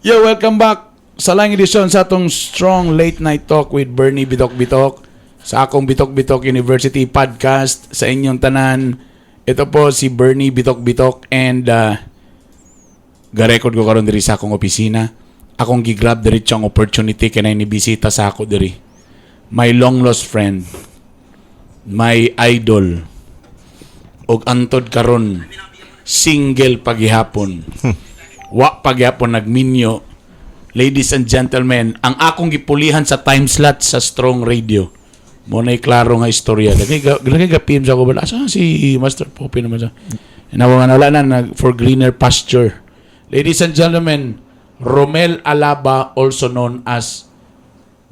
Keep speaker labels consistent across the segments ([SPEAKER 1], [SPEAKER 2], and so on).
[SPEAKER 1] Yo, welcome back sa laing edisyon sa atong Strong Late Night Talk with Bernie Bitok Bitok sa akong Bitok Bitok University podcast sa inyong tanan. Ito po si Bernie Bitok Bitok and ga-record ko karon diri sa akong opisina. Akong gi-grab diretso ang opportunity kay ni bisita sa ako diri. My long lost friend, my idol, og antod karon single pagihapon. Wa pagyapon nagminyo. Ladies and gentlemen, ang akong gipulihan sa time slot sa Strong Radio. Mo na'y klaro nga istorya. Lagay ga PM sa ako ba? Asa si Master Poppy naman sa? Nawa nga wala na nag for greener pasture. Ladies and gentlemen, Romel Alaba, also known as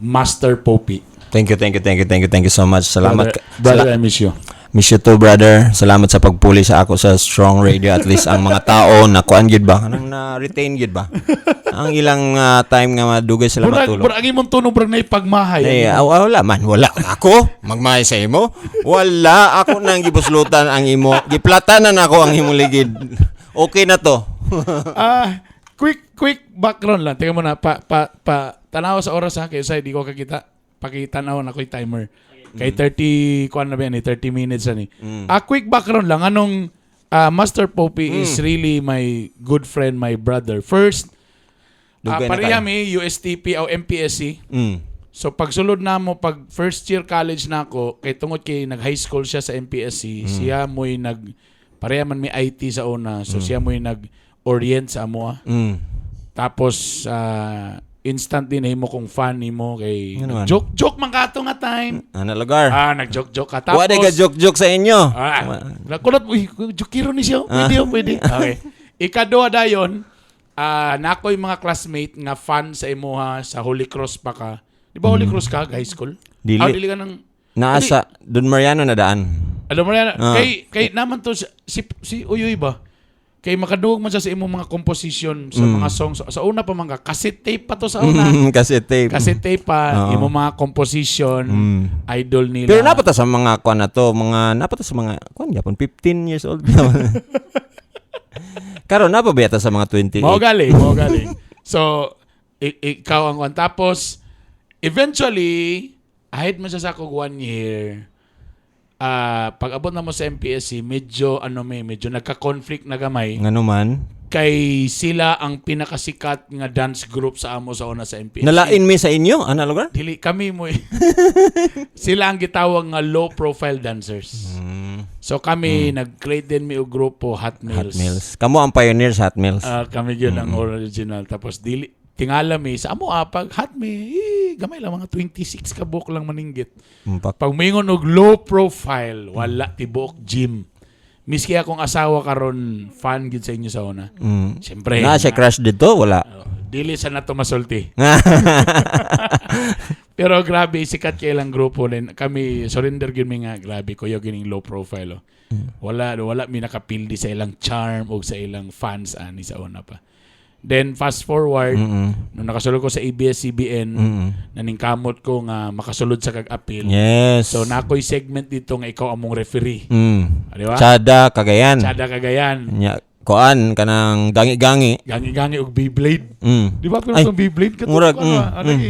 [SPEAKER 1] Master Poppy.
[SPEAKER 2] Thank you, thank you, thank you, thank you, thank you so much. Salamat.
[SPEAKER 1] Brother, brother, I miss you.
[SPEAKER 2] Miss you too, brother. Salamat sa pagpuli sa ako sa Strong Radio. At least ang mga tao na kuan gyud ba? Kanang na-retain gyud ba? Ang ilang time nga madugay sila
[SPEAKER 1] Murag,
[SPEAKER 2] matulog.
[SPEAKER 1] Murag, ang imong tunog murag na ipagmahay.
[SPEAKER 2] Eh, wala man, wala. Ako? Magmahay sa imo? Wala. Ako nang gibuslutan ang imo. Giplatanan ako ang imong ligid. Okay na to.
[SPEAKER 1] Ah, quick quick background lang. Tingnan mo na pa pa pa tanaw sa oras ha kay say di ko kakita. Pakitanaw na ko yung timer. Kay 30 kuan na ba yan eh, 30 minutes na ni. Ah, quick background lang, anong Master Poppy is really my good friend, my brother. First,
[SPEAKER 2] Dugay na
[SPEAKER 1] pareha
[SPEAKER 2] kayo.
[SPEAKER 1] mi USTP o MPSC. So pagsulod na mo pag first year college na ako kay tungod kay nag high school siya sa MPSC, siya mo'y nag pareha man may IT sa una. So siya mo'y nag orient sa amoa. Tapos instant din nahimo kong fan nimo kay
[SPEAKER 2] Ano man?
[SPEAKER 1] Joke joke man kato nga time.
[SPEAKER 2] Ano lugar?
[SPEAKER 1] Ah, nag joke joke ka. Tapos
[SPEAKER 2] Wa ka joke-joke sa inyo.
[SPEAKER 1] Ah, nakulot, uy, jokiro ni siya. Pwede, oh, pwede. Okay. Ikaduha dayon, nakoy mga classmate nga fan sa imuha sa Holy Cross pa ka. Di ba Holy Cross ka, high school?
[SPEAKER 2] Dili.
[SPEAKER 1] Ah, dili ka ng
[SPEAKER 2] Naa sa Don Mariano na daan.
[SPEAKER 1] Alam mo na,
[SPEAKER 2] Ah.
[SPEAKER 1] kay naman to si Uyoy ba? Kay makadungog man siya sa imong mga composition sa mga songs. Sa una pa mga cassette tape pa to sa una.
[SPEAKER 2] Cassette tape.
[SPEAKER 1] Cassette tape pa, imong mga composition, idol nila.
[SPEAKER 2] Pero napata sa mga kuan na to, mga napata sa mga kuan gyapon 15 years old. Karon na pa ba yata sa mga 28?
[SPEAKER 1] Mao gali, mao gali. So, ikaw ang kwan. Tapos, eventually, ahead man siya sa ako one year, pag abot na mo sa MPSC, medyo, ano may, medyo nagka-conflict na gamay.
[SPEAKER 2] Ngano man?
[SPEAKER 1] Kay sila ang pinakasikat nga dance group sa amo sa una sa MPSC.
[SPEAKER 2] Nalain mi sa inyo, ana lugar?
[SPEAKER 1] Dili, kami mo sila ang gitawag nga low profile dancers. So kami nag-create din mi og grupo, Hot
[SPEAKER 2] Hot
[SPEAKER 1] Mills.
[SPEAKER 2] Mills. Kamo ang pioneer sa Hot Mills.
[SPEAKER 1] Ah, kami yun ang original. Tapos dili tingala mi sa amo pag hot mi eh, gamay lang mga 26 ka buok lang maninggit.
[SPEAKER 2] Pak.
[SPEAKER 1] Pag moingon og low profile, wala tibuok gym. Miski akong asawa karon fan gid sa inyo sa una. Siyempre.
[SPEAKER 2] Na siya crush dito, wala.
[SPEAKER 1] Oh, dili sa nato masulti. Pero grabe sikat kay ilang grupo din. Kami surrender gyud mi nga grabe kuyo gining low profile. Oh. Wala wala mi nakapildi sa ilang charm o sa ilang fans ani sa una pa. Then fast forward nung nakasulod ko sa ABS-CBN, naningkamot ko nga makasulod sa kag-appeal. So nakoy segment dito nga ikaw among referee. Ah, di ba?
[SPEAKER 2] Chada Cagayan.
[SPEAKER 1] Chada Cagayan.
[SPEAKER 2] Nya kuan kanang gangi-gangi.
[SPEAKER 1] Gangi-gangi og Beyblade. Di ba pero
[SPEAKER 2] Ay,
[SPEAKER 1] itong Beyblade ka
[SPEAKER 2] murag,
[SPEAKER 1] ano,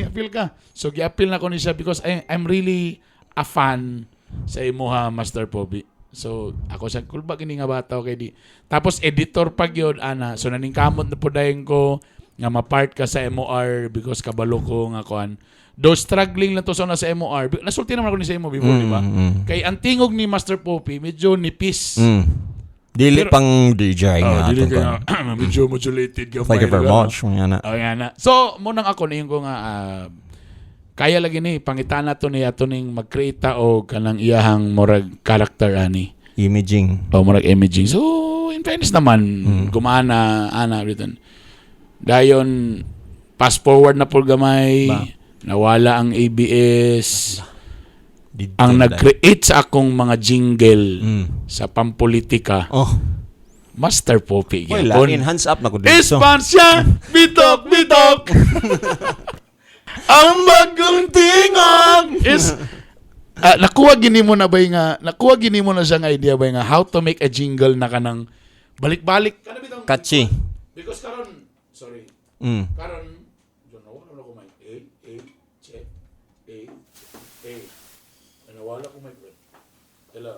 [SPEAKER 1] appeal ka. So gi-appeal na ko ni siya because I'm really a fan sa imuha, Master Pobi. So ako sa kulba kini nga bata kay di. Tapos editor pa gyud ana. So naningkamot na po dayon ko nga ma-part ka sa MOR because kabalo ko nga kuan. Though struggling lang to sa una sa MOR. Nasulti naman ako ni sa imo before, di ba?
[SPEAKER 2] Mm.
[SPEAKER 1] Kay ang tingog ni Master Poppy medyo nipis.
[SPEAKER 2] Dili
[SPEAKER 1] Pero-
[SPEAKER 2] pang DJ
[SPEAKER 1] Oh,
[SPEAKER 2] nga
[SPEAKER 1] dili
[SPEAKER 2] atong
[SPEAKER 1] ka
[SPEAKER 2] kuan.
[SPEAKER 1] medyo modulated ka.
[SPEAKER 2] Thank you very much. Nga na.
[SPEAKER 1] Oh, yan na. So, munang ako na ko nga kaya lagi ni pangitana to ni ato ning mag-create ta og kanang iyahang murag character ani
[SPEAKER 2] Imaging.
[SPEAKER 1] o murag imaging. So, in fairness naman, gumana ana written. Dayon fast forward na po gamay,
[SPEAKER 2] Ba.
[SPEAKER 1] nawala ang ABS.
[SPEAKER 2] Dito
[SPEAKER 1] Ang
[SPEAKER 2] na.
[SPEAKER 1] nag-create sa akong mga jingle sa pampolitika,
[SPEAKER 2] Oh,
[SPEAKER 1] Master Poppy
[SPEAKER 2] wala
[SPEAKER 1] gyapon.
[SPEAKER 2] hands up na ko dito.
[SPEAKER 1] Espansya, bitok, bitok. Ang bagong tingog is Ah, nakuha gini mo na siya nga idea ba nga how to make a jingle na kanang balik-balik kana bitong
[SPEAKER 2] Catchy.
[SPEAKER 1] Because karon, sorry, karon don't know wala ko mic. A A check A A. Ano, wala ko mic, bro. Hello.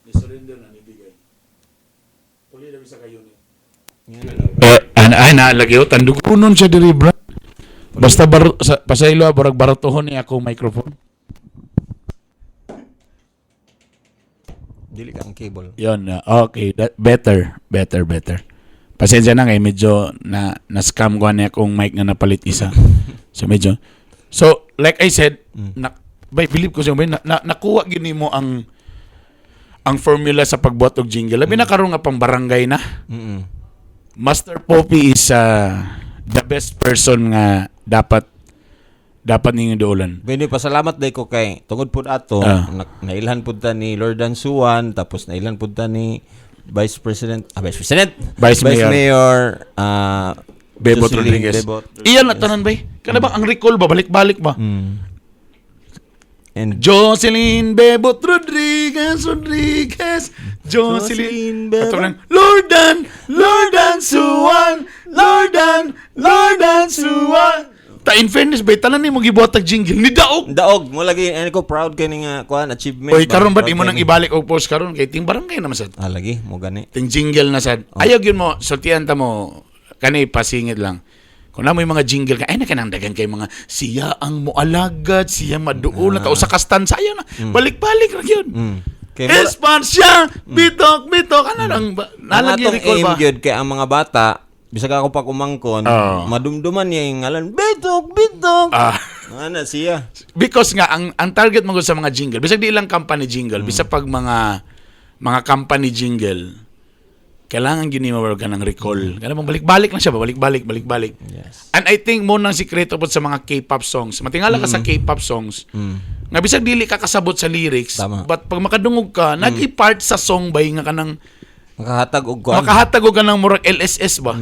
[SPEAKER 1] Ni surrender na nibigay. Puli lang sa kayo ni. Eh, an ay na lagi oh, tandugunon siya diri, bro. Basta bar, sa, pasaylo barag baratohon ni ako microphone.
[SPEAKER 2] Dili ka ang cable.
[SPEAKER 1] Yon, okay, that better, better, better. Pasensya na kay medyo na na scam ko ni akong mic nga napalit isa. So medyo. So, like I said, na, bay believe ko siya bay na, na, nakuha gini mo ang formula sa pagbuhat og jingle. Labi na karon nga pang barangay na. Master Poppy is the best person nga dapat dapat ninyo duolan.
[SPEAKER 2] Bini, pasalamat day ko kay tungod pud ato nailhan pud ta ni Lordan Suan, tapos nailhan pud ta ni Vice President, Vice President,
[SPEAKER 1] Vice Mayor.
[SPEAKER 2] Mayor
[SPEAKER 1] Bebot
[SPEAKER 2] Jocelyn
[SPEAKER 1] Rodriguez.
[SPEAKER 2] Bebot.
[SPEAKER 1] Iyan na tanan bay. Kana ba ang recall ba, balik-balik ba?
[SPEAKER 2] And
[SPEAKER 1] Jocelyn Bebot Rodriguez Rodriguez Jocelyn
[SPEAKER 2] Jocelyn Bebot.
[SPEAKER 1] Ato lang, Lordan Lordan Suan, Lordan Lordan Suan. Ta in fairness bay, tanan nimo gibuhat og jingle ni daog.
[SPEAKER 2] Daog mo lagi ani ko, proud kay ni nga kuan achievement.
[SPEAKER 1] Oy,
[SPEAKER 2] ba?
[SPEAKER 1] karon ba't
[SPEAKER 2] Proud
[SPEAKER 1] imo
[SPEAKER 2] kay
[SPEAKER 1] nang
[SPEAKER 2] ni.
[SPEAKER 1] ibalik og post karon kay ting barangay naman sad.
[SPEAKER 2] Ah, lagi mo gani.
[SPEAKER 1] Ting jingle na sad. Ayaw gyud mo sultian ta mo kani, pasingit lang. Kung na mo yung mga jingle ka, ay na kanang dagan kay mga siya ang moalagad, siya maduol na ta usa ka stanza, ayaw na. Balik-balik ra gyud.
[SPEAKER 2] Kay mura-
[SPEAKER 1] Espansya, bitok, bitok, ano lang ba?
[SPEAKER 2] Ang
[SPEAKER 1] Nalagi
[SPEAKER 2] atong
[SPEAKER 1] recall
[SPEAKER 2] aim
[SPEAKER 1] ba?
[SPEAKER 2] gyud kay ang mga bata bisag ako pa kumangkon, madumduman niya yung ngalan Bitok Bitok. Ana siya.
[SPEAKER 1] Because nga ang target mo gud sa mga jingle, bisag di ilang company jingle, bisag pag mga company jingle, kailangan gini mo ka ng recall. Kana bang balik-balik lang siya ba? Balik-balik, balik-balik. And I think mo nang sikreto po sa mga K-pop songs. Matingala ka sa K-pop songs. Nga bisag dili ka kasabot sa lyrics, but pag makadungog ka, nagi-part sa song ba nga kanang
[SPEAKER 2] Makahatag og kuan.
[SPEAKER 1] Makahatag og kanang murag LSS ba?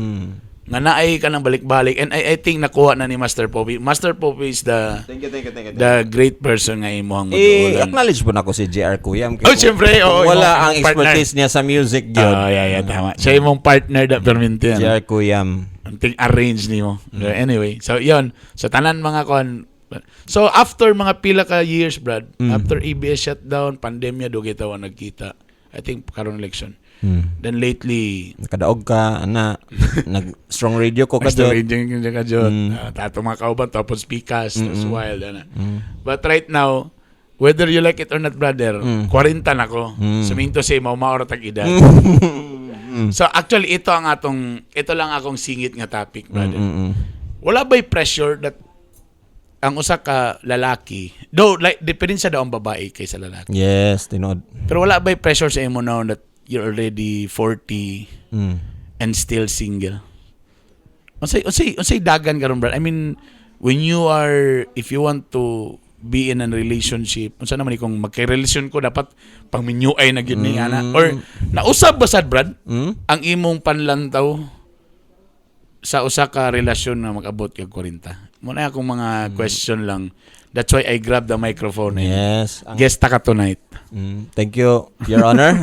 [SPEAKER 1] Nga naay ka ng balik-balik, and I think nakuha na ni Master Poppy. Master Poppy is the
[SPEAKER 2] Thank you, thank you, thank you.
[SPEAKER 1] the great person nga imuhang
[SPEAKER 2] Eh,
[SPEAKER 1] maduolan.
[SPEAKER 2] acknowledge po na ko si JR Kuyam.
[SPEAKER 1] Oh, siyempre, oo,
[SPEAKER 2] kung wala
[SPEAKER 1] imong
[SPEAKER 2] ang
[SPEAKER 1] partner.
[SPEAKER 2] expertise niya sa music gyud.
[SPEAKER 1] Ah, yeah, tama. Siya imong partner da perminti. Ano?
[SPEAKER 2] JR Kuyam.
[SPEAKER 1] Ang ting arrange nimo. Anyway, so yun. So tanan mga kon. So after mga pila ka years, Brad, after ABS shutdown, pandemya, dugay tawa nagkita. I think karon election. Then lately,
[SPEAKER 2] Nakadaog ka, ana. Nag strong radio ko
[SPEAKER 1] Master
[SPEAKER 2] ka.
[SPEAKER 1] Radio yung ka jud. Tato mga kauban tapos pikas, tapos wild ana. But right now, whether you like it or not, brother, 40 na ko. Suminto sa imo maura tag edad. So actually ito ang atong ito lang akong singit nga topic, brother. Wala ba'y pressure that ang usa ka lalaki, though like diferensya daw ang babae kaysa lalaki.
[SPEAKER 2] Yes, tinuod.
[SPEAKER 1] Pero wala ba'y pressure sa imo now that you're already 40 and still single? Unsay dagan karon, brad? I mean, when you are if you want to be in a relationship, unsa naman ni kung magka-relasyon ko dapat pangminyo ay na gyud ni ana or nausab ba sad, brad, ang imong panlantaw sa usa ka relasyon na mag-abot kag 40? Muna akong mga question lang. That's why I grabbed the microphone. Eh.
[SPEAKER 2] Yes. Ang,
[SPEAKER 1] Guest ta ka tonight.
[SPEAKER 2] Thank you, Your Honor.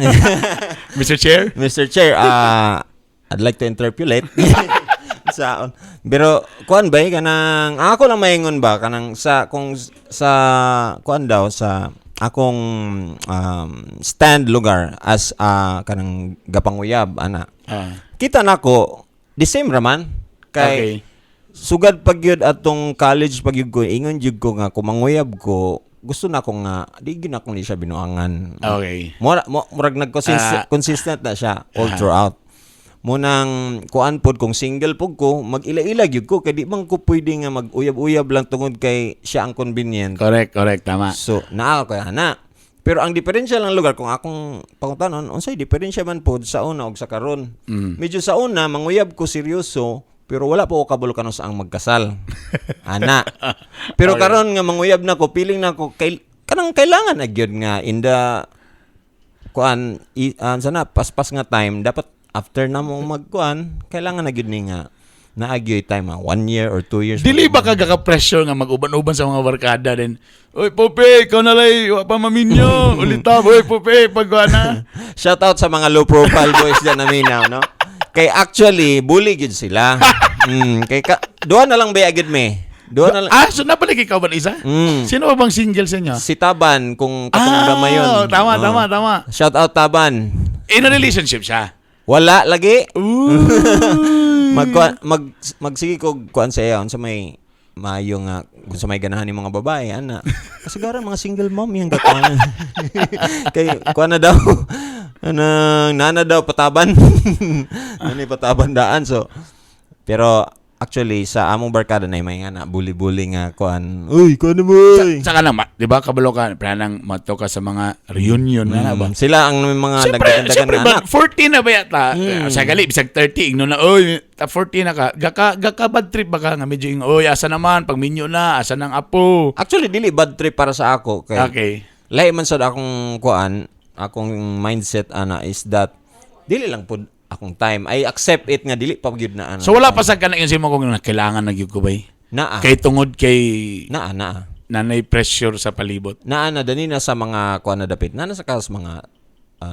[SPEAKER 1] Mr. Chair?
[SPEAKER 2] Mr. Chair, I'd like to interpolate sa pero kuan ba eh, kanang ang ako lang maingon ba kanang sa kung sa kuan daw sa akong stand lugar as kanang gapanguyab ana, kita nako the same raman kay sugad pag yun atong college pag yun ko, ingon jud ko nga kung manguyab ko, gusto na ko nga di gyud na ko ni siya binuangan. Mura, murag nag-consistent consistent na siya all throughout. Munang kuan pod kung single pod ko, mag-ila-ila gyud ko kay di man ko pwede nga mag-uyab-uyab lang tungod kay siya ang convenient.
[SPEAKER 1] Correct, correct. Tama.
[SPEAKER 2] So, naa ko ana. Pero ang diferensya lang lugar kung akong pangutanon, unsay diferensya man pod sa una ug sa karon? Medyo sa una manguyab ko seryoso, pero wala po ko kabalo kanu sa ang magkasal. Ana. Pero karon nga manguyab na ko, feeling na ko kay kanang kailangan na gyud nga in the kuan i, sana paspas nga time, dapat after na mo magkuan, kailangan na gyud ni nga Naagyoy time, mga 1 year or 2 years.
[SPEAKER 1] Dili ba ka gaka-pressure nga mag-uban-uban sa mga barkada din? "Uy, Pope, ikaw na lay, wa pa maminyo. Ulita, uy, Pope, pagwa na."
[SPEAKER 2] Shout out sa mga low profile boys dyan na minaw, no? Kay actually, bully gyud sila. Kay ka, duha na lang ba agad me? Duha na lang.
[SPEAKER 1] Ah, so nabalik ikaw ba isa?
[SPEAKER 2] Mm.
[SPEAKER 1] Sino ba bang single sa inyo?
[SPEAKER 2] Si Taban, kung katong gamay yun.
[SPEAKER 1] Ah, tama,
[SPEAKER 2] Oh.
[SPEAKER 1] tama, tama.
[SPEAKER 2] Shout out, Taban.
[SPEAKER 1] In a relationship siya.
[SPEAKER 2] Wala lagi.
[SPEAKER 1] Ooh.
[SPEAKER 2] Mag mag magsige ko kuan sa iya unsa may maayo nga kung sa may ganahan ni mga babae ana. Kasagaran mga single mom yang gatuan. Kay kuan na daw. Anang nana daw pataban. Nani pataban daan, so pero actually sa among barkada na may nga na bully-bully nga kuan. "Uy, kuan na mo." Uy.
[SPEAKER 1] Saka lang, di ba, kabalo ka, planang mato ka sa mga reunion nga na ba?
[SPEAKER 2] Sila ang mga
[SPEAKER 1] Siyempre,
[SPEAKER 2] nagdagandagan
[SPEAKER 1] siyempre,
[SPEAKER 2] na
[SPEAKER 1] ba,
[SPEAKER 2] anak.
[SPEAKER 1] 40 na ba yata? Sa gali, bisag 30, ingno na, "Oy, 40 na ka." Gaka bad trip ba ka nga medyo, "Oy, asa naman, pag minyo na, asa nang apo?"
[SPEAKER 2] Actually dili bad trip para sa ako kay lahi man sad akong kuan, akong mindset ana is that dili lang pud akong time. I accept it nga dili pa gyud na ana.
[SPEAKER 1] So wala pa sa kana yung simo kung kailangan na gyud ko bay?
[SPEAKER 2] Naa.
[SPEAKER 1] Kay tungod kay
[SPEAKER 2] Naa, naa.
[SPEAKER 1] Nanay pressure sa palibot.
[SPEAKER 2] Naa na dani na sa mga kuan na dapit. Naa na sa kas mga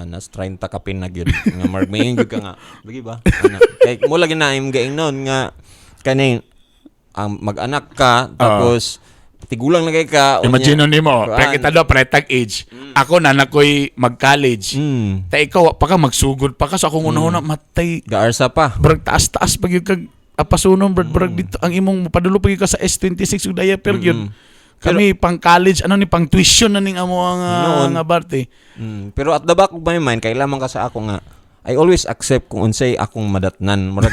[SPEAKER 2] nas 30 kapin na gyud nga mark may gyud ka nga. Lagi ba? Ana. Kay mo lagi na im gaing noon nga kaning ang mag-anak ka tapos tigulang na kay ka. Unya-
[SPEAKER 1] Imagine nimo,
[SPEAKER 2] kuan.
[SPEAKER 1] pre kita do pretag age. Ako na nakoy mag-college. Ta ikaw pa ka magsugod pa ka, so akong una-una matay
[SPEAKER 2] Gaarsa pa.
[SPEAKER 1] brag taas-taas pag yun kag apasunon, brad, brag dito ang imong mapadulo pag yun ka sa S26 ug diaper yun. Kami pang college ano ni pang tuition na ning amo ang
[SPEAKER 2] Noon.
[SPEAKER 1] nga barte.
[SPEAKER 2] Pero at the back of my mind, kailangan ka sa ako nga, I always accept kung unsay akong madatnan. Murag,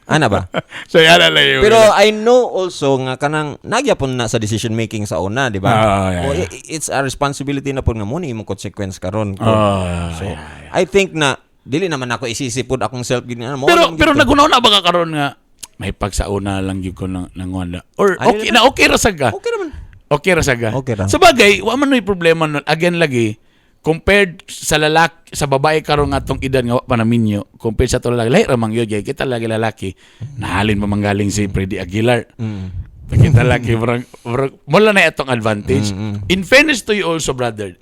[SPEAKER 2] ana ba?
[SPEAKER 1] So yan na lang yun.
[SPEAKER 2] Pero I know also nga kanang nagyapon na sa decision making sa una, di ba?
[SPEAKER 1] Ah, yeah,
[SPEAKER 2] O,
[SPEAKER 1] yeah.
[SPEAKER 2] it's a responsibility na pud nga mo ni imong consequence karon.
[SPEAKER 1] Oh,
[SPEAKER 2] So,
[SPEAKER 1] yeah.
[SPEAKER 2] I think na dili naman ako isisi pud akong self gid nga mo
[SPEAKER 1] Pero
[SPEAKER 2] lang
[SPEAKER 1] pero
[SPEAKER 2] gid to.
[SPEAKER 1] nagunaw na ba ka karon nga may pagsauna lang gyud ko nang nangwanda or
[SPEAKER 2] Ay,
[SPEAKER 1] okay na, okay ra sad ka?
[SPEAKER 2] Okay naman.
[SPEAKER 1] Okay ra sad ka?
[SPEAKER 2] Okay ra.
[SPEAKER 1] Sa bagay, wa man may problema nun. Again lagi, compared sa lalaki, sa babae karon nga atong edad nga wa pa naminyo, compared sa ato lalaki, lahi ra man gyud kay kita lagi lalaki. Nahalin pa manggaling si Freddie Aguilar. Kita lagi murag murag mula na atong advantage. In fairness to you also, brother.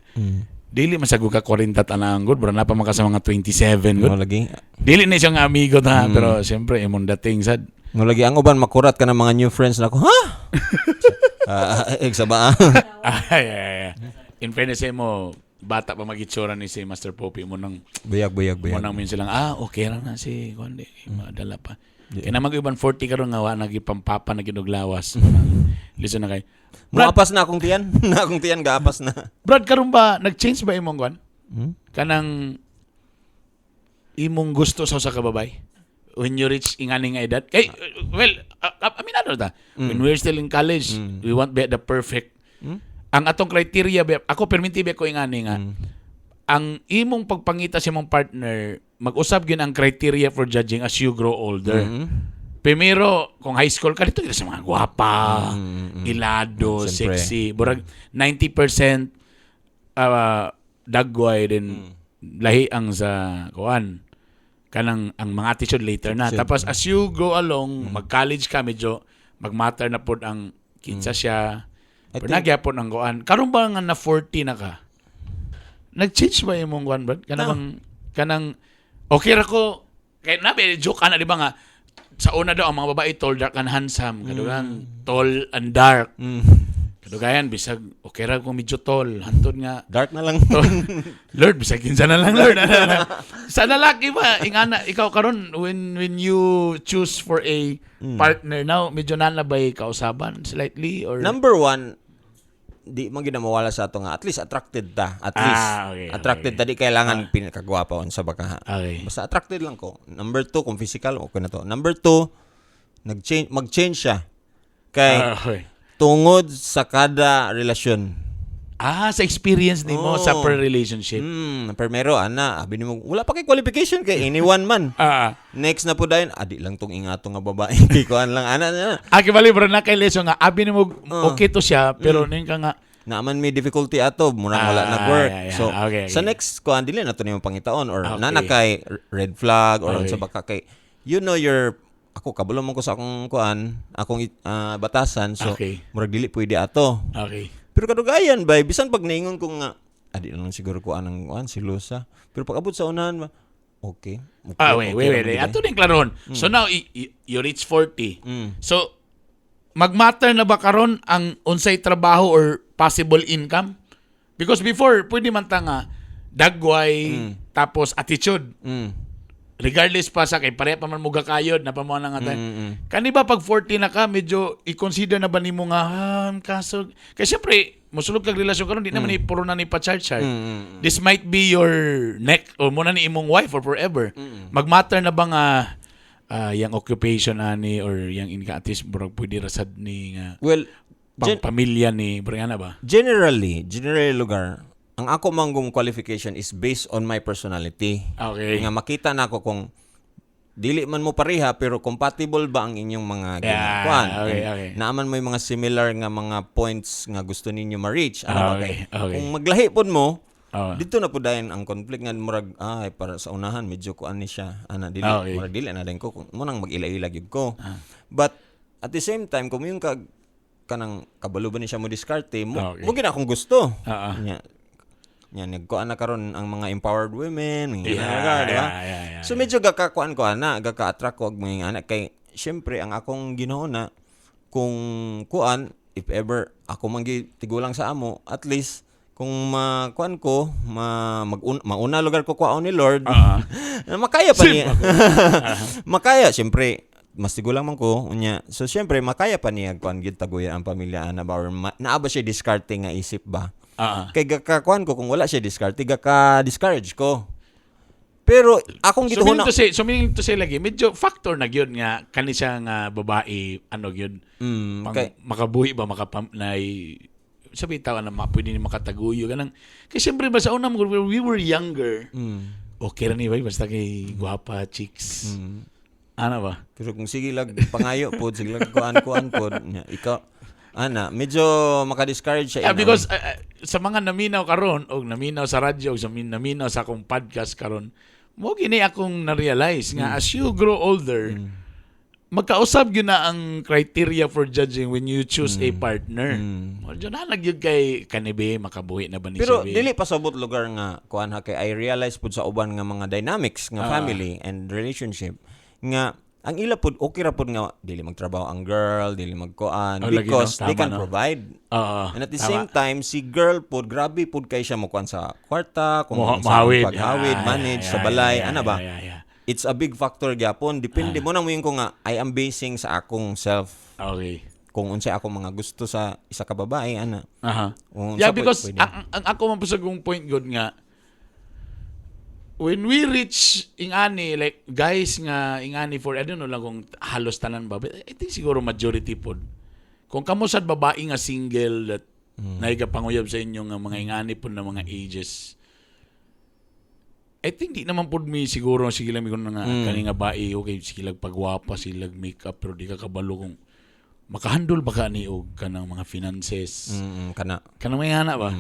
[SPEAKER 1] Dili man sagud ka 40 tanang gud, bro, na pa man ka sa mga 27
[SPEAKER 2] Mo
[SPEAKER 1] gud.
[SPEAKER 2] lagi.
[SPEAKER 1] Dili na siya nga amigo na, pero siyempre imong dating sad.
[SPEAKER 2] Mo lagi ang uban makurat ka ng mga new friends na ako. Ha? Ah, sa ba?
[SPEAKER 1] Ay, ay, ay. In fairness mo, bata pa magitsura ni si Master Poppy mo nang
[SPEAKER 2] Buyag, buyag,
[SPEAKER 1] mo
[SPEAKER 2] buyag.
[SPEAKER 1] nang minsan lang, ah, okay ra na si kundi madala pa. Kaya na mag-iban 40 karon nga wa nagipampapa na ginog lawas. Listen na kay. Brad,
[SPEAKER 2] Muapas na akong tiyan. Na akong tiyan gaapas na.
[SPEAKER 1] Brad, karon ba nag-change ba imong kwan?
[SPEAKER 2] Hmm?
[SPEAKER 1] Kanang imong gusto sa usa ka babay? When you reach ingani nga edad? Kay well, aminado ta. When we're still in college, we want be the perfect. Ang atong criteria ba, ako perminti ba ko ingani nga ang imong pagpangita sa imong partner, mag-usab gyud ang criteria for judging as you grow older. Primero, kung high school ka, dito kita sa mga gwapa, ilado,
[SPEAKER 2] Siyempre.
[SPEAKER 1] sexy. Burag 90% dagway din lahi ang sa kuan kanang ang mga attitude later na.
[SPEAKER 2] Attitude.
[SPEAKER 1] Tapos as you go along, mag-college ka, medyo mag-matter na pod ang kinsa siya.
[SPEAKER 2] I
[SPEAKER 1] Pero
[SPEAKER 2] think-
[SPEAKER 1] nagyapon ang kuan. Karon ba nga na 40 na ka? Nag-change ba imong kuan, brad? Kanang bang kanang okay ra ko kay nabi joke ana, di ba, nga sa una daw ang mga babae tall, dark and handsome, kadugang tall and dark. Kadugayan bisag okay ra kung medyo tall, hantod nga
[SPEAKER 2] Dark na lang.
[SPEAKER 1] Lord, bisag kinsa na lang, Lord. Sa lalaki ba, ingana, ikaw karon when you choose for a partner now, medyo na ba'y kausaban slightly or
[SPEAKER 2] Number one, di man gid na mawala sa ato nga at least attracted ta. At least attracted ta, di kailangan pinakagwapa unsa ba ka. Basta attracted lang ko. Number two, kung physical, okay na to. Number two, nag-change, mag-change siya. Kay tungod sa kada relasyon.
[SPEAKER 1] Ah, sa experience nimo sa
[SPEAKER 2] Oo.
[SPEAKER 1] per relationship.
[SPEAKER 2] Primero ana, abi nimo wala pa kay qualification kay anyone man. Next na po dayon, adi lang tong ingato nga babae kay kuan lang ana na.
[SPEAKER 1] Ah, kibali bro na kay leso nga abi nimo okay to siya pero ning ka nga
[SPEAKER 2] Naaman may difficulty ato, murang wala nag-work. So, sa next kuan dili na to nimo pangitaon or nana kay red flag or unsa ba ka kay you know your Ako kabalo man ko sa akong kuan, akong batasan, so murag dili pwede ato. Pero kadugayan bay, bisan pag niingon ko nga adi na lang siguro kuan ang kuan silosa. Pero pag abot sa unahan ba, okay.
[SPEAKER 1] Ah, wait,
[SPEAKER 2] okay
[SPEAKER 1] wait,
[SPEAKER 2] ra
[SPEAKER 1] wait.
[SPEAKER 2] man
[SPEAKER 1] Wait.
[SPEAKER 2] gid ay.
[SPEAKER 1] Ato ning klarohon. So now, you reach 40. So, magmatter na ba karon ang unsay trabaho or possible income? Because before, pwede man ta nga dagway, tapos attitude. Regardless pa sa kay pareha pa man mo gakayod na pa mo na nga tayo. Kani ba pag 40 na ka, medyo i-consider na ba nimo nga kaso kay syempre mosulod kag relasyon karon, di naman ni puro na ni pa charge charge. This might be your neck or mo na ni imong wife or forever. Magmatter na ba nga yang occupation ani or yang inka at least murag pwede ra sad ni nga
[SPEAKER 2] Well,
[SPEAKER 1] pang pamilya ni murag ana ba?
[SPEAKER 2] generally lugar, ang ako manggong qualification is based on my personality. Nga makita na ako kung dili man mo pareha pero compatible ba ang inyong mga ginakuan. And naaman mo yung mga similar nga mga points nga gusto ninyo ma-reach. Ano ba kay? Kung maglahi pod mo, dito na po dayon ang conflict nga murag ay para sa unahan medyo kuan ni siya ana dili murag dili na dayon ko kung mo nang mag-ila-ila gyud ko. But at the same time, kung yung kag kanang kabalo ba ni siya mo diskarte mo, mo gina akong gusto. Nya nya nagkuan na karon ang mga empowered women, mga lugar, di ba?
[SPEAKER 1] Yeah.
[SPEAKER 2] So medyo gakakuan ko ana, gaka-attract ko og mga anak kay syempre ang akong ginoo na kung kuan, if ever ako man gi tigulang sa amo, at least kung makuan ko ma mauna lugar ko kuaon ni Lord, makaya pa niya, makaya syempre mas tigulang man ko unya, so syempre makaya pa niya kuan gid taguyan ang pamilya ana ba or naa ba siya diskarte nga isip ba. Kay gakakuan ko kung wala siya diskarte, gaka discourage ko, pero akong
[SPEAKER 1] So
[SPEAKER 2] gituhon
[SPEAKER 1] meaning to say, so meaning to say lagi, medyo factor na gyud nga kani siya nga babae ano gyud pang, makabuhi ba makapam nay sabi tawa na pwede ni makataguyo ganang kay syempre ba sa una when we were younger, okay ra ni bay basta kay gwapa chicks ana ba.
[SPEAKER 2] Pero kung sige lag pangayo pod, sige lag kuan-kuan pod, nya, ikaw ana medyo maka-discourage siya
[SPEAKER 1] Yeah,
[SPEAKER 2] in a
[SPEAKER 1] because
[SPEAKER 2] way.
[SPEAKER 1] Sa mga naminaw karon og naminaw sa radyo og sa naminaw sa akong podcast karon mo gini akong na-realize nga as you grow older, magkausab gyud na ang criteria for judging when you choose a partner. Mo na gyud kay kanibe makabuhi na ba ni
[SPEAKER 2] Pero
[SPEAKER 1] siya, be?
[SPEAKER 2] dili pasabot lugar nga kuan ha, kay I realize pud sa uban nga mga dynamics nga family and relationship nga ang ila pud okay ra pud nga dili magtrabaho ang girl, dili magkuan
[SPEAKER 1] Oh, lagi,
[SPEAKER 2] because
[SPEAKER 1] no?
[SPEAKER 2] they
[SPEAKER 1] Tama,
[SPEAKER 2] can
[SPEAKER 1] no?
[SPEAKER 2] provide. And at the same time, si girl pud grabe pud kay siya mokuan sa kwarta, kung sa
[SPEAKER 1] Mahawid.
[SPEAKER 2] paghawid, manage sa balay, ana ba?
[SPEAKER 1] Yeah.
[SPEAKER 2] It's a big factor gyapon. Depende mo nang ko nga I am basing sa akong self kung unsay akong mga gusto sa isa ka babae ana. Kung
[SPEAKER 1] Yeah,
[SPEAKER 2] unsa
[SPEAKER 1] because
[SPEAKER 2] pwede.
[SPEAKER 1] ang ako man po sa kong point good nga when we reach ingani like guys nga ingani for I don't know lang kung halos tanan ba, but I think siguro majority pod kung kamo sad babae nga single that mm. panguyab sa inyo nga mga ingani pod na mga ages, I think di naman pod mi siguro sige lang mi kung nga kani nga bae okay sige lang pagwapa sila makeup pero di ka kabalo kung makahandle ba ka ni og kanang mga finances,
[SPEAKER 2] Kana.
[SPEAKER 1] kanang mga ana ba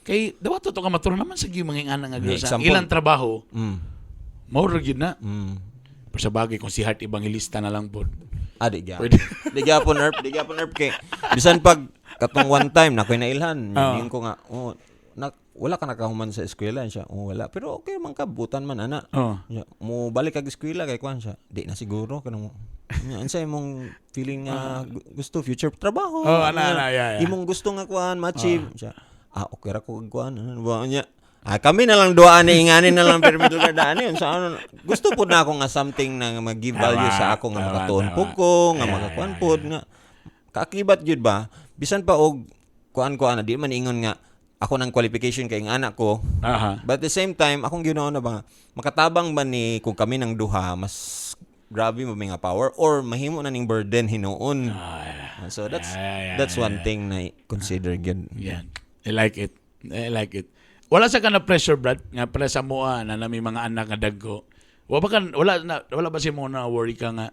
[SPEAKER 1] kay dawa to ka mature naman sa gyud mga ingana nga
[SPEAKER 2] Yeah,
[SPEAKER 1] gyud sa
[SPEAKER 2] example.
[SPEAKER 1] ilang trabaho mao ra gyud na. Pero sa bagay kung si Heart Evangelista na lang pod.
[SPEAKER 2] Ah, di gyapon.
[SPEAKER 1] Pwede.
[SPEAKER 2] Di gyapon, Erp. Di gyapon, Erp. Kay, bisan pag katong one time, na ako'y nailhan. Yun ko nga, oh, na, wala ka nakahuman sa eskwela siya. Oh, wala. Pero okay man ka, butan man, ana. Nya, mo balik kag eskwela kay kuan siya. Di na siguro kanang nya unsa imong feeling nga gusto future trabaho?
[SPEAKER 1] Oh, ana, ana, yeah.
[SPEAKER 2] Imong gusto nga kuan ma-achieve siya. Ah, okay ra ko kag kuan. Ano ba nya? Ah, kami na lang duha ni ingani na lang pero middle daan yun. Sa ano, gusto po na ako nga something na mag-give value sa ako nga makatuon po ko, nga makakuan pod nga kaakibat gyud ba bisan pa og kuan ko ana di man ingon nga ako ng qualification kay ang anak ko. But at the same time, akong ginawa na ba nga, makatabang ba ni kung kami ng duha, mas grabe mo may nga power or mahimo na ning burden hinuon. So that's that's one thing na consider gyud.
[SPEAKER 1] Yeah. I like it. I like it. Wala sa ka na pressure, Brad, nga para sa moa na nami mga anak nga dagko. Wala ba kan wala na wala ba si mo na worry ka nga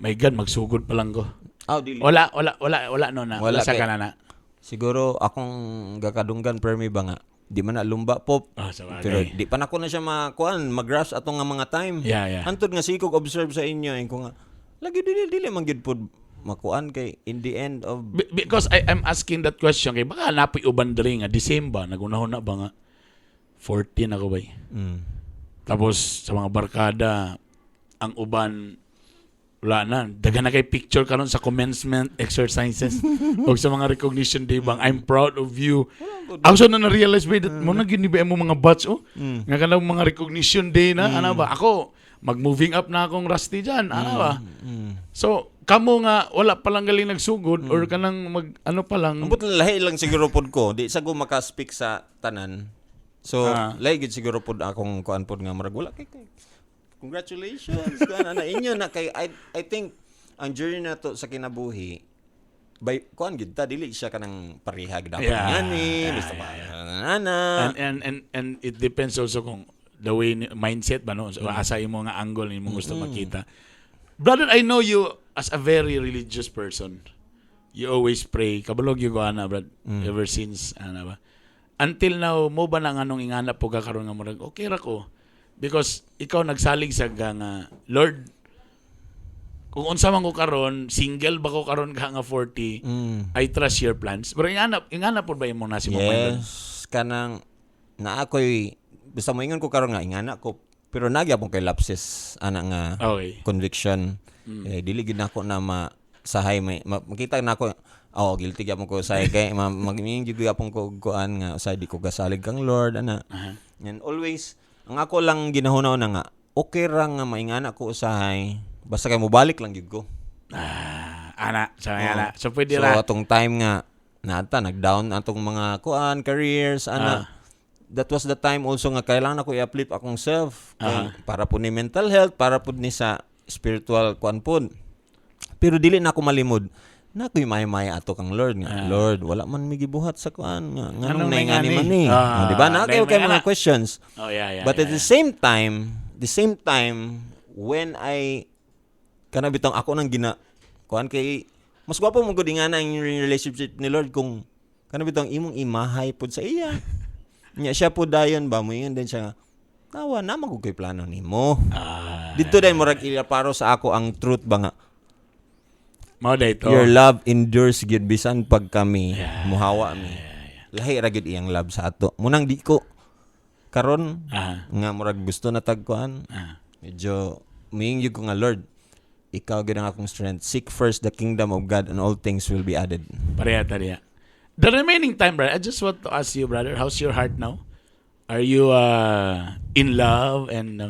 [SPEAKER 1] my God, magsugod pa lang ko?
[SPEAKER 2] Ah, dili.
[SPEAKER 1] Wala wala wala wala no na. Wala,
[SPEAKER 2] Wala
[SPEAKER 1] sa ka na na.
[SPEAKER 2] Siguro akong gakadunggan permi ba nga di man na lumba pop.
[SPEAKER 1] Ah, sa bagay.
[SPEAKER 2] Pero di pa nako na siya makuan, mag-grasp atong nga mga time.
[SPEAKER 1] Yeah.
[SPEAKER 2] Antod nga sikog observe sa inyo ko nga Lagi dili man gyud pud makuan kay in the end of
[SPEAKER 1] Because I'm asking that question kay baka napoy uban diri nga December nagunahon na ba nga 14 ako bay. Tapos sa mga barkada, ang uban wala na. Daghan na kay picture karon sa commencement exercises o sa mga recognition day bang "I'm proud of you." Ako sa na na-realize ba that mo na gini ba mo mga batch, oh. Nga kanang mga recognition day na ana ba? Ako mag-moving up na akong rusty dyan, ana ba? So kamo nga wala pa lang galing nagsugod or kanang mag ano pa lang.
[SPEAKER 2] Ambot lang, lahi lang siguro pod ko. Di sa ko maka-speak sa tanan. So, lahi gid siguro pod akong kuan pod nga murag wala kay congratulations kuan ana inyo na kay I think ang journey na to sa kinabuhi by kuan gid ta, dili siya kanang pareha gid dapat ngani basta pa ana.
[SPEAKER 1] And it depends also kung the way mindset ba, no? So, asa imo nga angle imo gusto makita. Brother, I know you as a very religious person. You always pray. Kabalo gyud ko ana, brad. Ever since ana ba. Until now mo ba nang anong ingana po ka karon nga murag okay ra ko? Because ikaw nagsalig sa ka nga, "Lord, kung unsa man ko karon, single ba ko karon ka nga 40, I trust your plans." Pero ingana po ba imo na si mo mind?
[SPEAKER 2] Yes, kanang na ako'y basta moingon ko karon nga ingana ko, pero nagyapon kay lapses ana nga conviction. Eh, dili gid nako na masahay may makita nako, oh, guilty gyapon ko usahay kay mag-ingin gyud gyapon ko og kuan nga usahay di ko gasalig kang Lord ana. And always ang ako lang ginahuna na nga okay ra nga maingana ko usahay basta kay mobalik lang gyud ko.
[SPEAKER 1] Ah, ana, so ana. So pwede
[SPEAKER 2] So
[SPEAKER 1] ra.
[SPEAKER 2] Atong time nga naata nag-down atong mga kuan careers ana. That was the time also nga kailangan ako i-uplift akong self kay, para po ni mental health, para po ni sa spiritual kuan pod. Pero dili na ako malimod. Na ako'y maya-maya ato kang Lord nga. "Lord, wala man mi gibuhat sa kuan nga nganong
[SPEAKER 1] Anong
[SPEAKER 2] naingani
[SPEAKER 1] naingani?
[SPEAKER 2] Man ni?" Oh, di ba? Na kayo
[SPEAKER 1] dahil
[SPEAKER 2] kay
[SPEAKER 1] may
[SPEAKER 2] mga
[SPEAKER 1] ana.
[SPEAKER 2] Questions. But at the same time when I kana bitong ako nang gina kuan kay mas gwapo mo gud nga na ang relationship ni Lord kung kana bitong imong imahay pud sa iya. Nya siya pud dayon ba moingon din siya nga tawa na magud kay plano nimo. Dito din murag paro sa ako ang truth ba nga
[SPEAKER 1] Mao day to.
[SPEAKER 2] Your love endures gyud bisan pag kami muhawa mi. Lahi ra gyud iyang love sa ato. Munang di ko karon nga murag gusto na tag kuan. Medyo miing ko nga, "Lord, ikaw gyud ang akong strength. Seek first the kingdom of God and all things will be added."
[SPEAKER 1] Pareha ta diha. The remaining time, brother, I just want to ask you, brother, how's your heart now? Are you in love and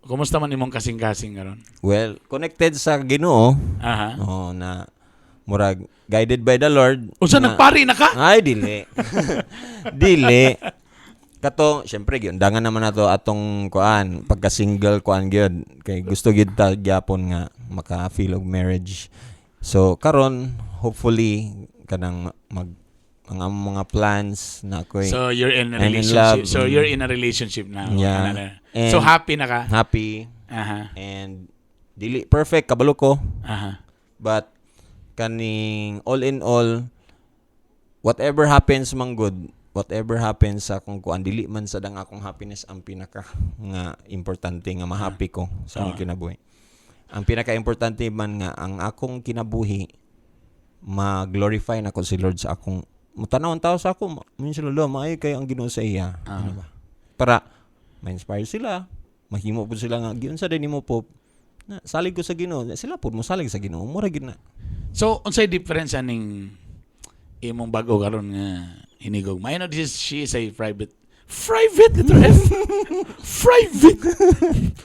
[SPEAKER 1] kumusta man imong kasing-kasing karon?
[SPEAKER 2] Well, connected sa Ginoo. Oh, na murag guided by the Lord.
[SPEAKER 1] Unsa, nagpari na ka?
[SPEAKER 2] Ay, dili. Dili. Kato, syempre giundangan naman nato atong kuan, pagka single kuan gyud kay gusto gyud ta gyapon nga maka-feel og marriage. So karon hopefully kanang mag ang among mga plans na ako'y
[SPEAKER 1] So you're in a
[SPEAKER 2] I'm in
[SPEAKER 1] relationship.
[SPEAKER 2] Love.
[SPEAKER 1] So you're in a relationship now.
[SPEAKER 2] Yeah.
[SPEAKER 1] Ano na.
[SPEAKER 2] And
[SPEAKER 1] So happy na ka?
[SPEAKER 2] Happy and dili perfect, kabalo ko, but kaning all in all, whatever happens man good, whatever happens sa akong kuan, dili man sad ang akong happiness ang pinaka nga importante nga ma-happy ko sa akong kinabuhi. Ang pinaka importante man nga ang akong kinabuhi ma-glorify nako si Lord sa akong mutanaw ang tao sa ako, min sila, "Lo, maayo kay ang Ginoo sa iya." Ano ba, para ma-inspire sila, mahimo pud sila nga giunsa din nimo po na salig ko sa Ginoo, sila pud mo salig sa Ginoo, mura gid na.
[SPEAKER 1] So unsay difference aning imong bago karon nga hinigog? I know this is she is a private private letter F. Private.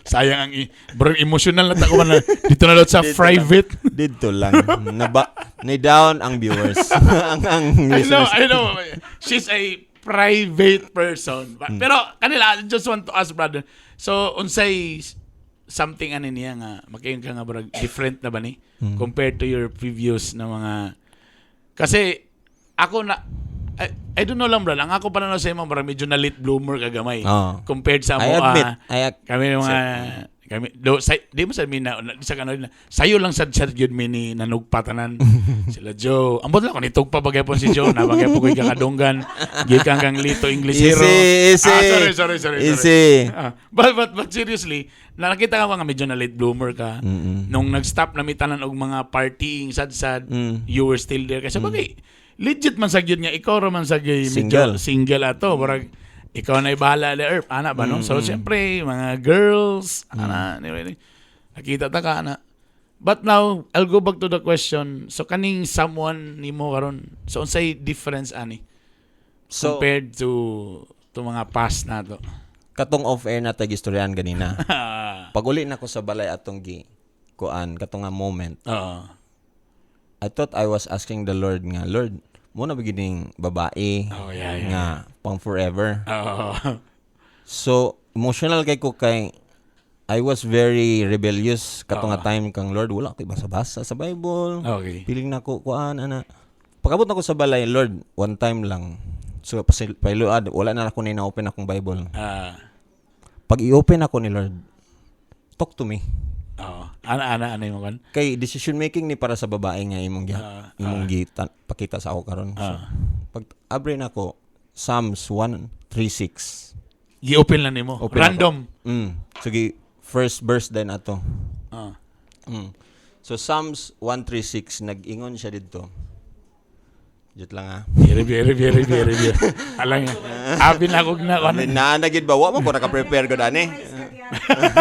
[SPEAKER 1] Sayang ang bro, emotional na ta ko man na, dito na lot sa
[SPEAKER 2] Dito lang.
[SPEAKER 1] Private.
[SPEAKER 2] Dito lang. Naba, ni down ang viewers. Ang
[SPEAKER 1] I know,
[SPEAKER 2] listeners.
[SPEAKER 1] I know. She's a private person. But, pero kanila, I just want to ask, brother. So unsay something ano niya nga makayon ka nga brag different na ba ni compared to your previous na mga, kasi ako na I don't know lang, bro. Ang ako pa na sa imo, bro, medyo na late bloomer ka gamay
[SPEAKER 2] Oo.
[SPEAKER 1] compared sa
[SPEAKER 2] I
[SPEAKER 1] mo
[SPEAKER 2] admit.
[SPEAKER 1] Kami mga Kami do sa, di mo sa mi na di sa kano na sayo lang sad sad gyud mi ni nanugpatanan sila Joe. Ambot lang ko nitugpa bagay po si Joe na bagay po ko'y kakadunggan gikan kang Lito Inglesero.
[SPEAKER 2] Easy, easy.
[SPEAKER 1] Ah, sorry, sorry, sorry, sorry.
[SPEAKER 2] Easy.
[SPEAKER 1] Ah, but seriously, nakita ka nga medyo na late bloomer ka. Nung nag-stop na mi tanan og mga partying sad-sad, you were still there. Kasi bagay, legit man sa gyud nga ikaw ra man sa gyud medyo
[SPEAKER 2] Single.
[SPEAKER 1] Single ato. Murag ikaw na bahala le Erp, ana ba, no? So siyempre, mga girls, ana, anyway, nakita ta ka ana. But now, I'll go back to the question. So kaning someone nimo karon, so unsay difference ani
[SPEAKER 2] So,
[SPEAKER 1] compared to mga past nato?
[SPEAKER 2] Katong off-air na tag istoryahan ganina. Pag uli na ko sa balay atong gi kuan katong nga moment. I thought I was asking the Lord nga, "Lord, mao na ba gining babae
[SPEAKER 1] Oh, yeah.
[SPEAKER 2] nga pang forever?"
[SPEAKER 1] Oo.
[SPEAKER 2] So, emotional kay ko kay I was very rebellious katong nga time kang Lord, wala ko basa-basa sa Bible. Piling na ko kuan ana. Pagabot na ko sa balay, "Lord, one time lang." So pasayloa, wala na ako ni na-open akong Bible. Pag i-open ako ni Lord, "Talk to me."
[SPEAKER 1] Oo. Ana, ana, ana yung kan?
[SPEAKER 2] Kay decision making ni para sa babae nga imong imong gita, pakita sa ako karon. So, pag abre na ko Psalms 136.
[SPEAKER 1] Gi-open lang nimo.
[SPEAKER 2] Open.
[SPEAKER 1] Random.
[SPEAKER 2] Sige, first verse din ato. So Psalms 136, nag-ingon siya didto. Jut lang ah.
[SPEAKER 1] Review, review, review, review. Alang, abi na kog na ano.
[SPEAKER 2] Na na gid ba, wa man ko naka-prepare gud ani.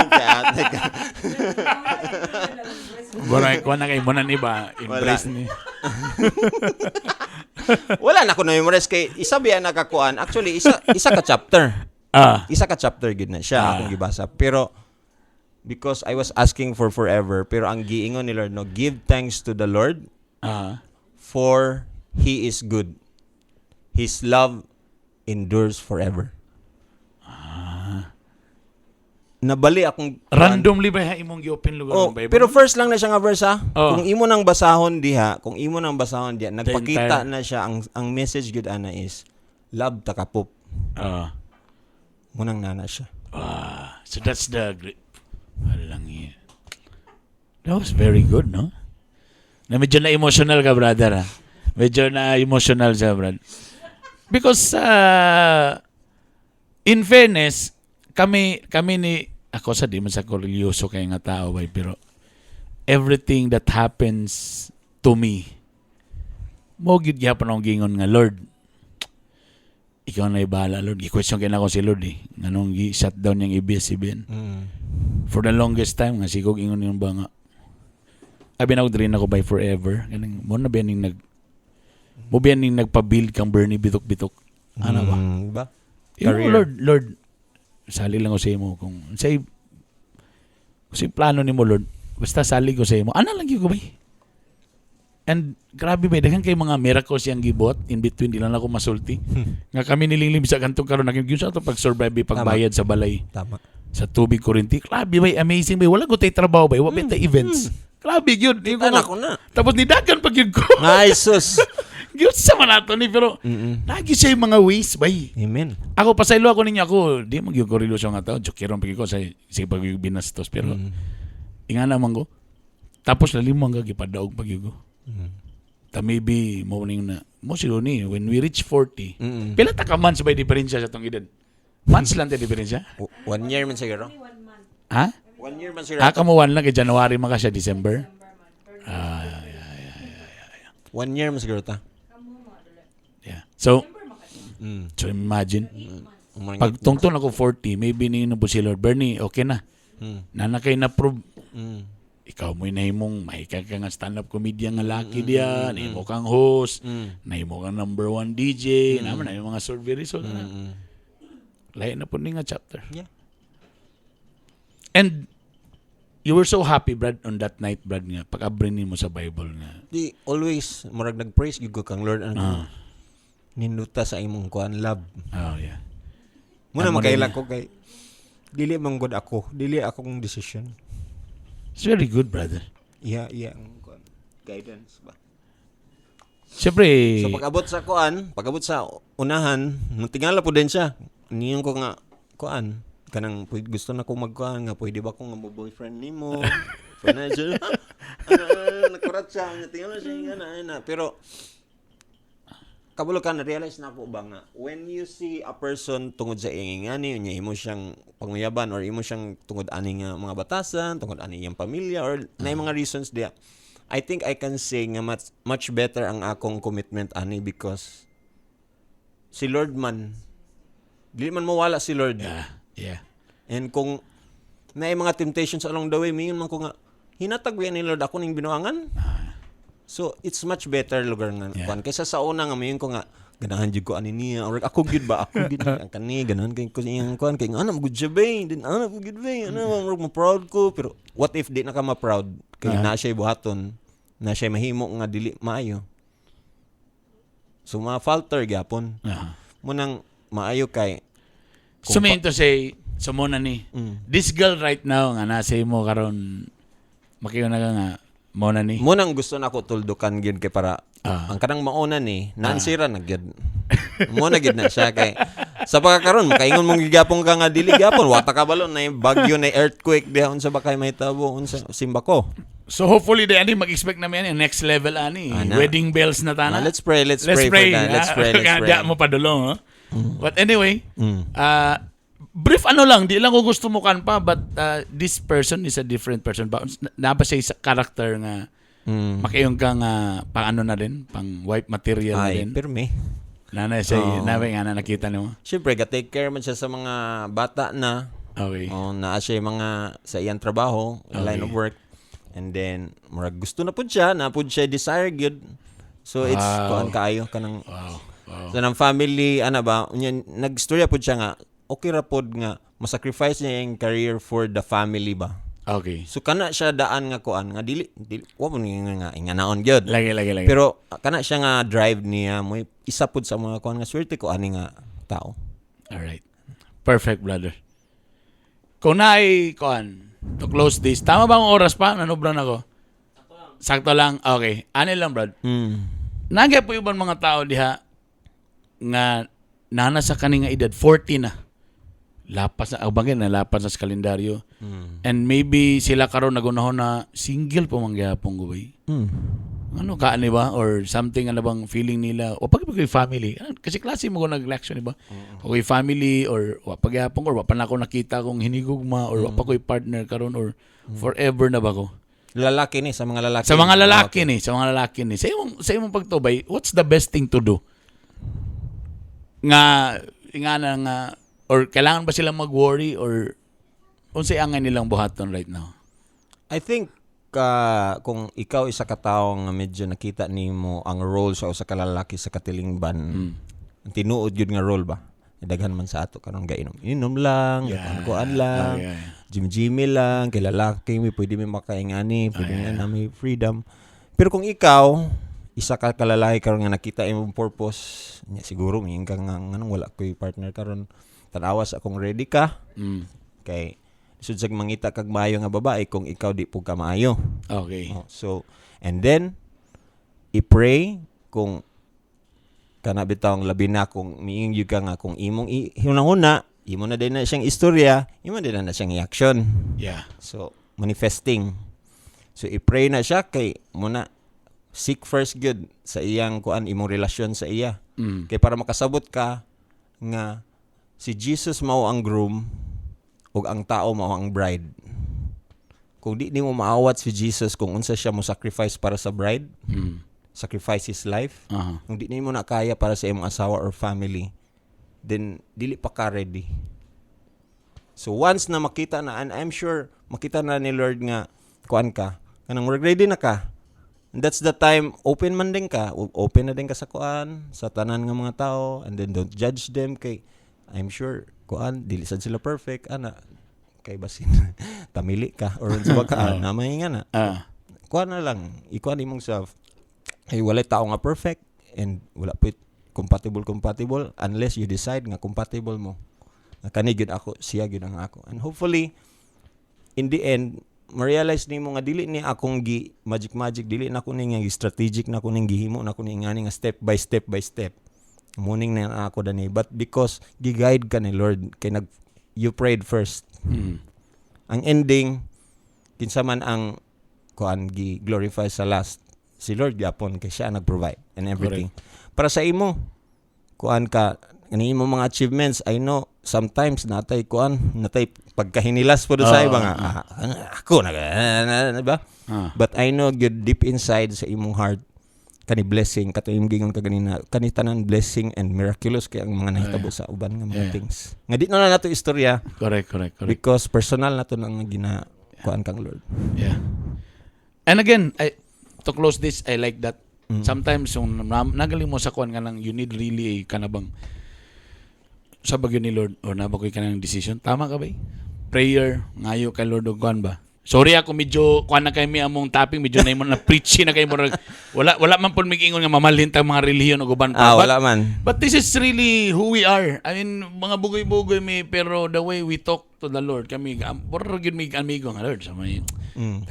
[SPEAKER 2] Kaya ate ka.
[SPEAKER 1] Buray ko na kay mo na ni ba? Embrace ni.
[SPEAKER 2] Wala na ko na memorize kay isa biya nakakuan. Actually, isa isa ka chapter. Isa ka chapter gid na siya akong gibasa. Pero because I was asking for forever, pero ang giingon ni Lord, no, "Give thanks to the Lord for he is good. His love endures forever." Nabali akong
[SPEAKER 1] Randomly ba imong gi-open lugar
[SPEAKER 2] Oh,
[SPEAKER 1] ng Bible?
[SPEAKER 2] pero first lang na siya nga verse ha.
[SPEAKER 1] Oh.
[SPEAKER 2] Kung imo nang basahon diha, nagpakita
[SPEAKER 1] entire-
[SPEAKER 2] na siya ang message gud ana is love takapop. Munang nana siya.
[SPEAKER 1] Ah, so that's the great. Alang yeah. That was very good, no? Na medyo na emotional ka, brother, ha? Medyo na emotional siya, brother. Because, in fairness, kami, kami ni, ako sa di man sa ko religyoso kay nga tao, bay, pero everything that happens to me, mo gyud gyapon akong gingon nga, "Lord, ikaw na bahala, Lord." Gi-question kay nako si Lord eh. Nganong gi-shutdown niyang ABS-CBN. For the longest time nga sigog ingon yung ba nga abi na ko diri na ko by forever. Kaning mo na biya ning nag mo biya ning nagpa-build kang Bernie Bitok-Bitok. Ano ba?
[SPEAKER 2] Ba?
[SPEAKER 1] Yung,
[SPEAKER 2] Career.
[SPEAKER 1] "Lord, Lord, sali lang ko sa imo kung say plano nimo, Lord, basta sali ko sa imo." Ana lang gyud ko bay. And grabe ba, daghan kay mga miracles yang gibuhat in between, di lang ako masulti. Nga kami nilinglim sa kantong karon naging sa ato pag-survive, pagbayad sa balay, sa tubig, kuryente. Grabe bay, amazing bay. Wala ko tay trabaho bay, wa mm. tay events. Grabe gyud. Di ko
[SPEAKER 2] Anak ko na.
[SPEAKER 1] Tapos nidagan pag gyud ko.
[SPEAKER 2] Ay, sus.
[SPEAKER 1] Gyud sa man ato ni pero lagi siya yung mga ways bay.
[SPEAKER 2] Amen.
[SPEAKER 1] Ako, pasaylo ako ninyo ako, di mo gyud ko religyoso nga tao. Joke pag ko sa sige pag binastos pero inga naman ko. Tapos lalim mo ang gipadaog pag ko. Ta maybe mo ning na mo siguro ni when we reach 40. Pila ta ka months ba diferensya sa tong edad? Months lang ta diferensya?
[SPEAKER 2] One year man siguro.
[SPEAKER 1] Ha?
[SPEAKER 2] One year man siguro.
[SPEAKER 1] Ah, kamo one lang kay January man ka siya, December.
[SPEAKER 2] One year man siguro ta.
[SPEAKER 1] Yeah. So so imagine pag tungtong ako 40, maybe ni po si Lord Bernie, okay na. Nana kay na prove ikaw mo'y nahimong mahika ka nga stand-up comedian nga laki diya, nahimo kang host, nahimo kang number one DJ, naman na yung mga survey result na. Lahi na po ni nga chapter. And you were so happy, Brad, on that night, Brad, nga pag-abri nimo sa Bible nga.
[SPEAKER 2] Di always murag nag-praise gyud ko kang Lord ano. Ninduta sa imong kuan love.
[SPEAKER 1] Oh, yeah.
[SPEAKER 2] Muna
[SPEAKER 1] Amo
[SPEAKER 2] makaila
[SPEAKER 1] na.
[SPEAKER 2] ko kay dili man gud ako, dili akong decision.
[SPEAKER 1] It's very good, brother.
[SPEAKER 2] Iya ang kuan guidance ba.
[SPEAKER 1] Siyempre,
[SPEAKER 2] So pag-abot sa kuan, pag-abot sa unahan, tingala po din siya. Niyon ko nga kuan. Kanang gusto na ko magkuan nga pwede ba ko nga mo boyfriend nimo? Pwede siya. Ano, ano, nakurat siya, nya tingnan siya nga na, na. Pero kabalo ka, na-realize na po ba nga when you see a person tungod sa iyang ngani nya imo siyang panguyaban or imo siyang tungod ani nga mga batasan, tungod ani iyang pamilya or na mga reasons diya, I think I can say nga much, much better ang akong commitment ani because si Lord man, dili man mawala si Lord. And kung naay mga temptations along the way, mingon man ko nga hinatag ba ni Lord ako ning binuangan. So it's much better lugar nga kuan kaysa sa una nga mingon ko nga ganahan jud ko ani niya or ako gyud ba, ako gyud ang kani ganahan kay ko iyang kuan kay ana gud siya ba, din ana ko gyud ba, ana mo proud ko. Pero what if di na ka ma-proud kay na siya buhaton na siya mahimo nga dili maayo? So ma-falter gyapon mo nang maayo kay
[SPEAKER 1] So mean to say, so mo na ni, this girl right now nga nasa imo karon, makiyon na ka nga, mo na ni.
[SPEAKER 2] Mo nang gusto na ako tuldukan gyud kay para ang kanang mauna ni nansira na gyud mo na gyud na siya kay sa pagkakaron makaingon mong gigapon ka nga dili gyapon wa ta kabalo na yung bagyo na earthquake diha, unsa ba kay mahitabo, unsa simba ko.
[SPEAKER 1] So hopefully di ani mag-expect namin ani next level ani.
[SPEAKER 2] Ana.
[SPEAKER 1] Wedding bells na tana.
[SPEAKER 2] Ah, let's pray, let's pray for that. Let's pray, let's
[SPEAKER 1] Nga,
[SPEAKER 2] pray.
[SPEAKER 1] Di mo padulong, huh? But anyway, brief ano lang, di lang ko gusto mo kan pa, but this person is a different person. Ba, naba siya sa character nga makiyon ka nga pang ano na din, pang wife material na
[SPEAKER 2] Ay,
[SPEAKER 1] din.
[SPEAKER 2] pirmi.
[SPEAKER 1] Nana siya,
[SPEAKER 2] Oo.
[SPEAKER 1] nabi nga na nakita nimo.
[SPEAKER 2] Siyempre, ga take care man siya sa mga bata na. Oh, naa siya yung mga sa iyang trabaho, line of work. And then murag gusto na pud siya, na pud siya desire gyud. So it's kuan kaayo kanang sa nang family ana ba unya nagstorya pud siya nga okay ra pod nga masacrifice niya yung career for the family ba. So kana siya daan nga kuan nga dili dili wa mo nga nga inganaon gyud.
[SPEAKER 1] Lagi, lagi, lagi.
[SPEAKER 2] Pero kana siya nga drive niya mo isa pud sa mga kuan nga swerte ko ani nga tao.
[SPEAKER 1] Alright. Perfect, brother. Kung naay, kuan, to close this, tama ba ang oras pa? Nanubran ako. Sakto lang? Okay. Ano lang, brad? Nagya po yung mga tao diha nga nana sa kani nga edad, 40 na. Lapas na, oh, bagay, nalapas na sa kalendaryo. And maybe sila karon nagunahon na single po mangyapong gubay. Ano ka ani ba or something, ano bang feeling nila o pag pag family, ano, kasi klase mo ko nag-reaction, di ba? Okay, family or wa pagyapon or wa pa na ako nakita kong hinigugma or wa pa ko'y partner karon or forever na ba ko?
[SPEAKER 2] Lalaki ni, sa mga lalaki.
[SPEAKER 1] Sa mga lalaki ni, sa mga lalaki ni, sa imong pagtubay, what's the best thing to do nga nga na nga or kailangan ba silang mag-worry or unsay angay nilang buhaton right now?
[SPEAKER 2] I think kung ikaw isa ka tawo nga medyo nakita nimo ang role sa usa ka lalaki sa katilingban, ang tinuod gyud nga role ba? Daghan man sa ato karon gainom. Inom lang, kuan lang, gym-gymy lang, kay lalaki mi pwede mi makaingani, pwede nga na may freedom. Pero kung ikaw isa ka kalalaki karon nga nakita imong purpose, nya siguro miingon ka nga nganong wala koy partner karon. Tanawa sa kung ready ka kay sud sa mangita kag maayo nga babae kung ikaw di pud ka maayo. Oh, so and then i-pray kung kana bitaw ang labi na kung miingon gyud ka nga kung imong hunahuna, imo na din na siyang istorya, imo din na siyang i-action. So manifesting. So i-pray na siya kay muna seek first good sa iyang kuan, imong relasyon sa iya. Kay para makasabot ka nga si Jesus mao ang groom ug ang tao mao ang bride. Kung di nimo maawat si Jesus kung unsa siya mo sacrifice para sa bride, sacrifice his life, kung di nimo na kaya para sa imong asawa or family, then dili pa ka ready. So once na makita na, and I'm sure makita na ni Lord nga kuan ka, kanang work ready na ka. And that's the time open man din ka, open na din ka sa kuan, sa tanan nga mga tao, and then don't judge them kay I'm sure kuan dili sad sila perfect ana kay basin tamili ka or unsa ba ka na may nga na kuan na lang, ikuan imong self ay walay tao nga perfect and wala po compatible compatible unless you decide nga compatible mo nga kani gyud ako, siya gyud ang ako. And hopefully in the end ma-realize nimo nga dili ni akong gi magic magic, dili na ko ni nga gi strategic na ko ning gihimo na ko ni ngani nga step by step by step muning na ako dani, but because gi-guide ka ni Lord kay nag You prayed first. Ang ending, kinsa man ang kuan gi glorify sa last, si Lord gyapon kay siya ang nag-provide and everything. Para sa imo, kuan ka kani imo mga achievements, I know sometimes natay kuan, natay pagkahinilas po sa iba nga ako na na, ba? But I know good deep inside sa imong heart kani blessing kato imong gingon kaganina, kani tanan blessing and miraculous kay ang mga nahitabo sa uban nga mga things nga di na nato istorya
[SPEAKER 1] Correct, correct, correct.
[SPEAKER 2] Because personal na to nang gina kuan kang Lord.
[SPEAKER 1] Yeah. And again, to close this, I like that. Sometimes, yung nagaling mo sa kuan nga lang, you need really a kanabang sa bagyo ni Lord or nabakoy ka ng decision. Tama ka ba, eh? Prayer, ngayo kay Lord og kuan ba? Sorry ako, medyo kuan na kay mi among topic, medyo na imo na preachy na kay mo. Wala man pud mig-ingon nga mamalhin tang mga relihiyon ug uban pa.
[SPEAKER 2] Wala man.
[SPEAKER 1] But this is really who we are. I mean, mga bugoy-bugoy mi, pero the way we talk to the Lord, kami, puro gyud mi amigo nga Lord. Sa may,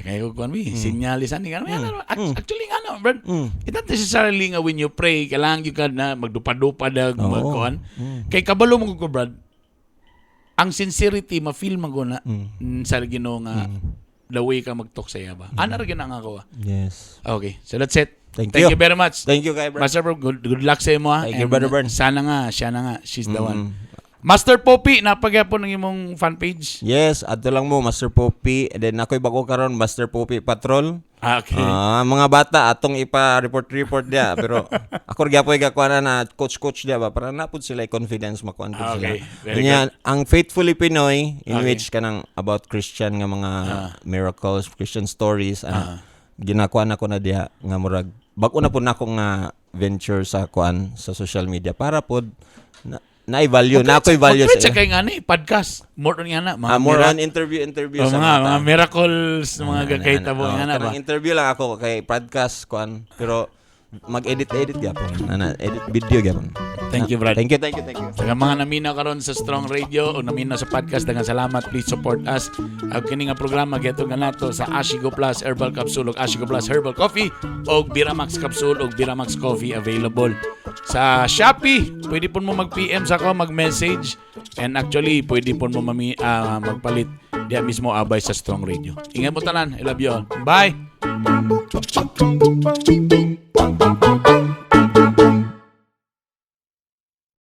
[SPEAKER 1] kaya ko kuan mi, sinyalis ani nga. Actually nga no, bro. It not necessarily nga when you pray, kailangan gyud ka na magdupa-dupa dag, magkuan. Kay kabalo mo ko, Brad, ang sincerity, ma-feel man ko na sa Ginoo nga the way ka mag-talk sa iya ba. Ana ra gyud ang ako, ah. Okay, so that's it.
[SPEAKER 2] Thank
[SPEAKER 1] Thank
[SPEAKER 2] you.
[SPEAKER 1] You very much.
[SPEAKER 2] Thank you kay bro.
[SPEAKER 1] Master Bro, good luck sa imo, ah.
[SPEAKER 2] Thank you,
[SPEAKER 1] And
[SPEAKER 2] Brother Bern.
[SPEAKER 1] sana nga, siya na nga, she's the one. Master Poppy, napagyapon ng imong fan page.
[SPEAKER 2] Yes, adto lang mo Master Poppy and then ako'y bago karon, Master Poppy Patrol.
[SPEAKER 1] Ah, okay.
[SPEAKER 2] Ah, mga bata atong ipa-report report dia, pero ako ra gyapon gakuha na coach coach dia ba para na pud sila confidence makuan pud sila.
[SPEAKER 1] Okay, very.
[SPEAKER 2] Unya, ang Faithfully Pinoy in which kanang about Christian nga mga miracles, Christian stories, ginakuan ako na diha nga murag bag-o na pud nako nga venture sa kuan sa social media para pod na na value na ako'y value
[SPEAKER 1] sa
[SPEAKER 2] sa
[SPEAKER 1] kay nga ni podcast more on nga na mga
[SPEAKER 2] Ah, more on interview interview
[SPEAKER 1] oh,
[SPEAKER 2] sa
[SPEAKER 1] mga
[SPEAKER 2] mga
[SPEAKER 1] mga
[SPEAKER 2] tao.
[SPEAKER 1] Miracles, mga gagahitabo
[SPEAKER 2] Oh,
[SPEAKER 1] nga na ba.
[SPEAKER 2] kanang interview lang ako kay podcast kuan pero mag-edit edit gyapon. Ana, edit video gyapon.
[SPEAKER 1] Thank you, Brad.
[SPEAKER 2] Thank you, thank you, thank you.
[SPEAKER 1] Sa mga namina karon sa Strong Radio o namina sa podcast, daghang salamat. Please support us. Ang kini nga programa geto nga nato sa Ashigo Plus Herbal Capsule ug Ashigo Plus Herbal Coffee og Biramax Capsule ug Biramax Coffee available sa Shopee. Pwede po mo mag-PM sa ako, mag-message, and actually pwede po mo magpalit diya mismo abay sa Strong Radio. Ingat mo tanan. I love you all. Bye.